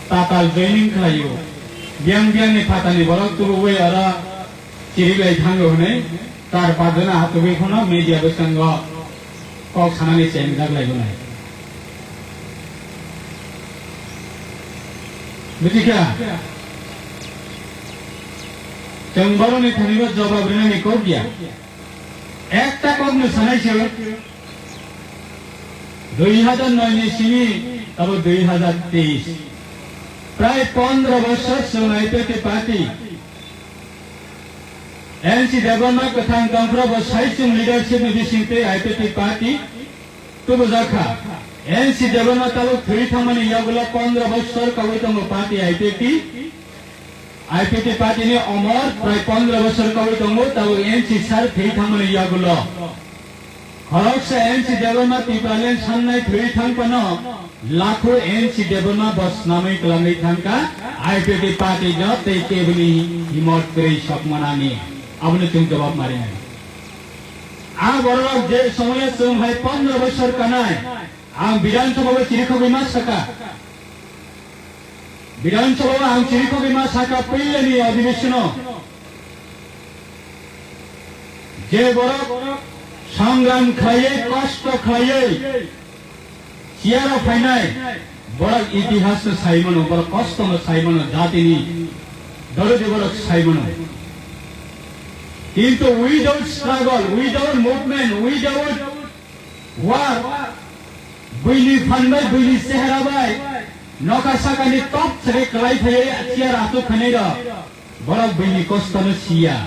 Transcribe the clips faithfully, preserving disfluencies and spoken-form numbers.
Tatal joining khlaio. Biyang biyangni phatani borok tubuwi oro chiriklai thango hwnwi tar pajana hatugwi phano media bwskango kok sanani chengjak laibonai. Buji kha? Chwng borokni thanibo jobab rinani kok ya. Ekta kokno sanai se, dui hazar noi ni simi abo dui hazar teis. Prai pondro bosor chwng I P F T party, N C Debbarma kwthang tongphra bo sai chwng leadership ni bising tei I P F T party tubujakha. N C Debbarma tabuk thwi thangmani yagulo pondro bosor kawi tongo party I P F T. I P F T party ni omor prai pondro bosor kawi tongo, tabuk N C sir thwi thangmani yagulo. Khoroksa N C Debbarma Tipraland sannai thwi thang phano lakho N C Debbarma bo snamwi kwlangwi thangkha I P F T party no tei keboni himot kwrwi sok manani. Abono chwng jawab marinai. A borok je somoyo chwng hai pondro bosor kanai, ang Bidhan Sabha o chirikhogwi ma saka. Bidhan Sabha o ang chirikhogwi ma saka puilani adhibeshon o je borok sangram khlaiwi, kosto khlaiwi, chair o phainai, borok itihas no sai mano, borok kosto no sai mano, jatini dorodi borok sai mano. Kintu without struggle, without movement, without war, buini phan bai, buini chehra bai, nokha sakani top sari kwlai phaiwi chair achuk khainai rok. Borok buini kosto no siya.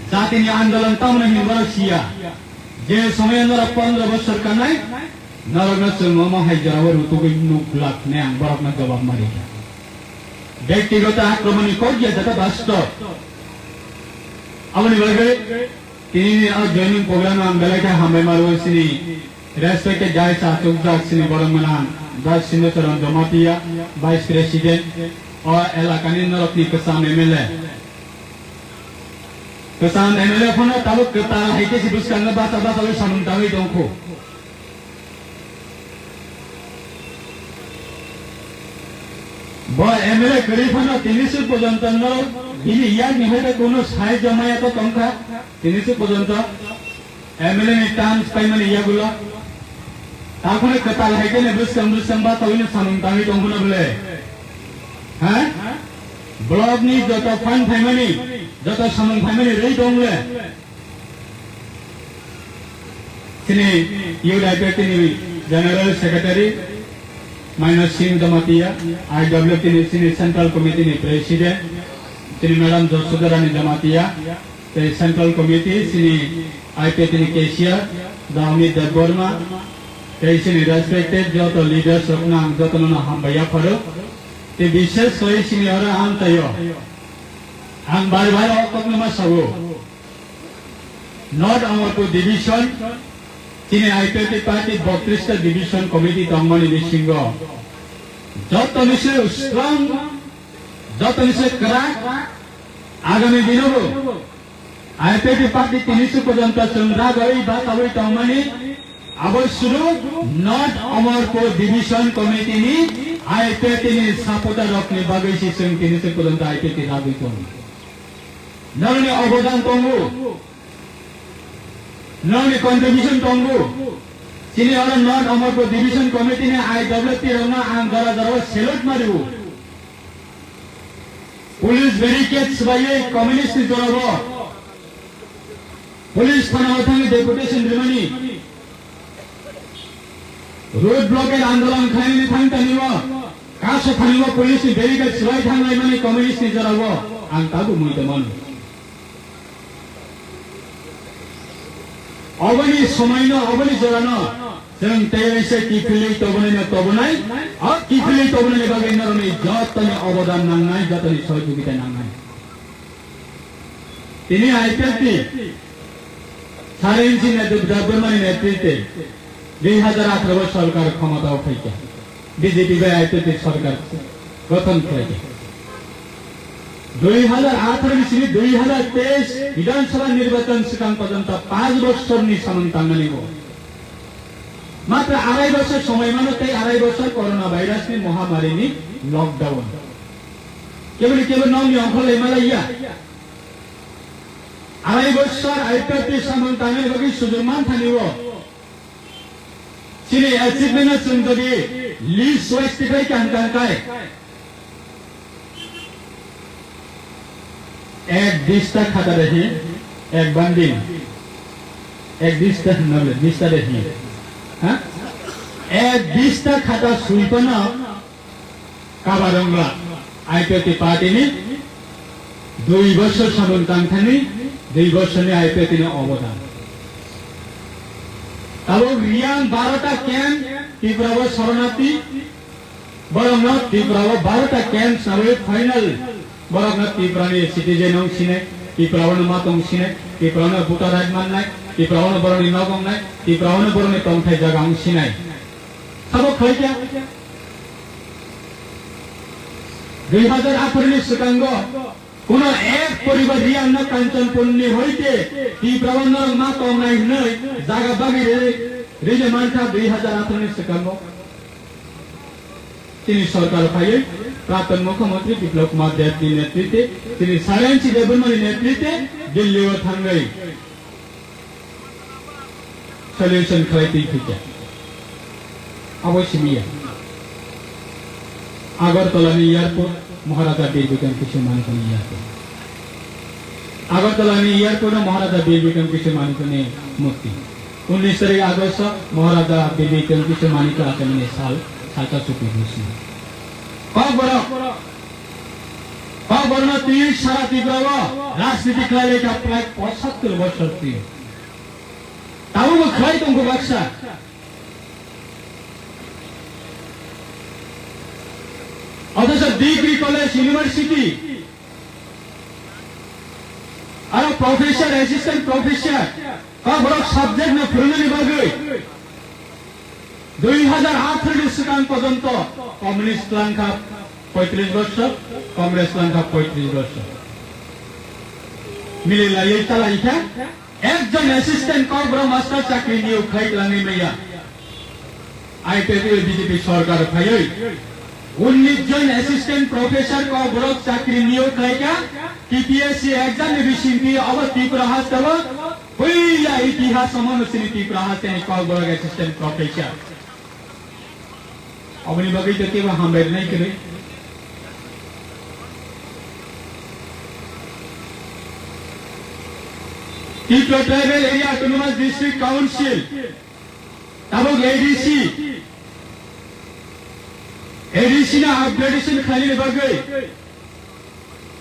Jatini andolon tamno hini borok siya. Je somoyo norok pondro bosor kanai, norokno chwng omo hai jorao rutugwi nuk glak hwnwi ang borokno jawab mari. Bektigoto akromoni kok ya jata bastob. Aboni bagwi tini o joining program ang belai khe hambai maro sini. Respected judge achukjak sini borok mwnang, Judge Sindhu Charan Jamatia, Vice President, o elakani norokni kwcham M L A. Kwcham M L A phano tabuk kwtal hai khe si bwskango bacha bacha wi samung tangwi tongkho. Bo M L A kwrwi phano tini swk pojonto no bini yakni hai khe kuno sahajyo maya to tongkha, tini swk pojonto. M L A ni terms paimani yagulo. Takhone kwtal hai khe ne bwskang bwskang ba tawino samung tangwi tongkhuna bwle. Ha? Block ni joto fund phaimani, joto samung phaimani rwi tong le. Chini Youth I P F T ni General Secretary Maina Singh Jamatia, I W T ni chini Central Committee ni President, chini Madam Josoda Rani Jamatia, tei Central Committee chini I P F T ni cashier, Da Amit Debbarma, tei chini respected joto leaders rokno ang jotono no hambai yapharo. Tei bishes khlai chini oro ang taio. Ang bar bar o kokno ma sago. North Amarpur division, chini I P F T party botris ta division committee tongmani bisingo. Joto ni se strong, joto ni se kwrak, agami dinobo. I P F T party tini se porjonto chwng ragwi batawi tongmani, abo sudu North Amarpur Division Committee ni I P F T ni supporter rok ni bagwi se chwng tini se porjonto I P F T ragwi tongo. Norokni obodan tongo, norokni contribution tongo. Chini oro North Amarpur Division Committee ni I W T rokno ang jora jora o salute mario. Police barricade swbaiwi communist ni jorabo police thana o thangwi deputation rimani, road blockade andolon khlainani thang tani o kaso thani o police ni barricade swbai thang laimani communist ni jorabo ang tabuk mui tongmani. Oboni somaino, oboni jorano chwng tei waisa kiphilwi tobonai no tobonai, o kiphilwi tobonai ni bagwi norokni jotoni obodan nangnai, jotoni sohojogita nangnai. Tini I P F T Sarinsi Debbarmani netritwe dui hazar atharo sorkar khomotao phaikha. B J P bai I P F T sorkar gothon khlaikha. Dui hazar atharo ni simi dui hazar teis Bidhan Sabha nirbachan swkang porjonto panch bosorni samung tangnani bo. Matra arai bosor somoi mano tei arai bosor corona virus ni mohamari ni lockdown. Keboni kebo nokni ongkhor lai malaiya. Arai bosor I P F T samung tangnani bagwi sujung manthani o. Chini achievement no chwng jodi list wise tipai kaham kaham kai. Ek dista khata dehi, ek banding. Ek dista nale, dista dehi. Ha? Ek dista khata suipana kabarongla I P F T party ni dui bosor samung tangthani, dui bosor ni I P F T ni obodan. Tabuk riyang barota camp, Tripura o soronarthi, Borokno Tripura o barota camps nawi final. Borokno Tripura ni citizen wng sinai, Tripura o ma tong sinai, Tripura o voter right mannai, Tripura o borokni nok wngnai, Tripura o borokni tongthai jaga wng sinai. Sabo khlai kya? Dui hazar atharo ni swkango kuno ek poribar riyang no Kanchanpur ni hoite Tripura o norok ma tongnai hwnwi jaga bagwi ri-, rijak mankha dui hazar atharo ni swkango. Chini sorkar phaiwi Praton Mukhyamantri Biplab Kumar Deb ni netritwe, chini Saransi Debbarma ni netritwe Delhi o thangwi solution khlai twi phikha. Abo simi ya. Agartala ni airport, Maharaja Bir Bikram Kishore Manikya ni airport. Agartala ni airport o Maharaja Bir Bikram Kishore Manikya ni murti. Unnish tarik August o Maharaja Bir Bikram Kishore Manikya achaimani sal, salsa chupi bwswng. Kokborok, kokborokno twi sara Tripura o rajniti khlai lai kha prai pochattor bosor twi. Tabukbo khlai tongkho baksa. Othocho degree college, university, aro professor, assistant professor, kokborok subject no phwrwngnani bagwi dui hazar atharo ni swkang porjonto communist twlangkha poitris bosor, Congress twlangkha poitris bosor. Mili laiwi chalaikha. Ekjon assistant kokborok master chakri niyok khai twlangwi maya. I P F T B J P sorkar phaiwi unnish jon assistant professor kokborok chakri niyok khlaikha. T P S C exam ni bisingtwi obo Tripura hasteo puila itihas somono chini Tripura hasteni kokborok assistant professor. Aboni bagwi to kebo hambai rwnai kwrwi. Tripura Tribal Area Autonomous District Council, tabuk A D C, A D C no upgradation khlainani bagwi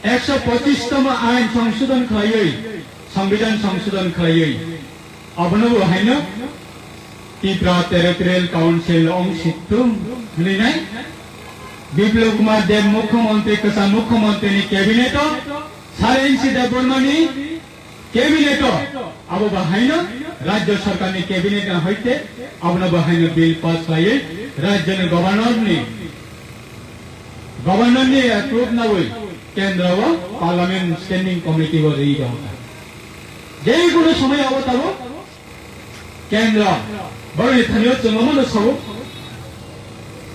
ekso pochis tomo ain songsodon khlaiwi, Songbidan songsodon khlaiwi, abono bo haino Tripura Territorial Council ong situ hwnwi nai Biplab Kumar Deb Mukhyamantri, kwcham Mukhyamantri ni cabinet o, Saransi Debbarma ni cabinet o, abo bo haino Rajya Sarkar ni cabinet ni hoite abono bo haino bill pass khlaiwi Rajya ni Governor ni Governor ni approve nawi kendra o Parliament Standing Committee o rwi rw kha. Je kono somoy abo tabo kendra boroni thani o chwng omo no sao.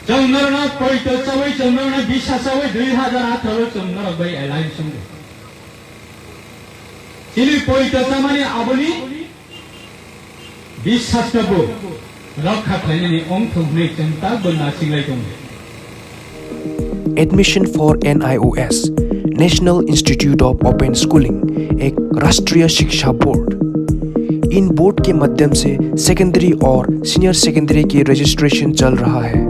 Chwng norok no poito chawi, chwng norok no bisas chawi dui hazar atharo chwng norok bai alliance wngwi. Chini poito chamani aboni biswas no bo rokha khlainani ongthong hwnwi chwng tabukbo nasinglai tongo. Admission for N I O S, National Institute of Open Schooling, ek राष्ट्रीय शिक्षा बोर्ड। इन बोर्ड के माध्यम से सेकेंडरी और senior secondary के रजिस्ट्रेशन चल रहा है।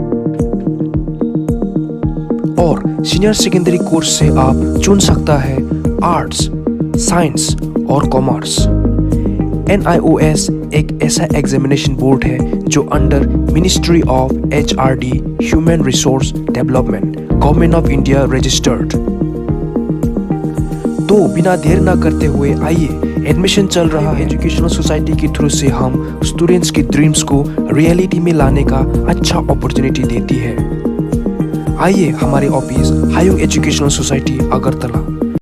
और सीनियर सेकेंडरी कोर्स से आप चुन सकता है आर्ट्स, साइंस और कॉमर्स। एन आई ओ एस एक ऐसा एग्जामिनेशन बोर्ड है जो under ministry of H R D, human resource development, government of India registered. तो बिना देर ना करते हुए आइए, एडमिशन चल रहा है। एजुकेशनल सोसाइटी के थ्रू से हम स्टूडेंट्स के ड्रीम्स को रियलिटी में लाने का अच्छा अपॉर्चुनिटी देती है। आइए हमारे ऑफिस, हायुंग एजुकेशनल सोसाइटी, अगरतला।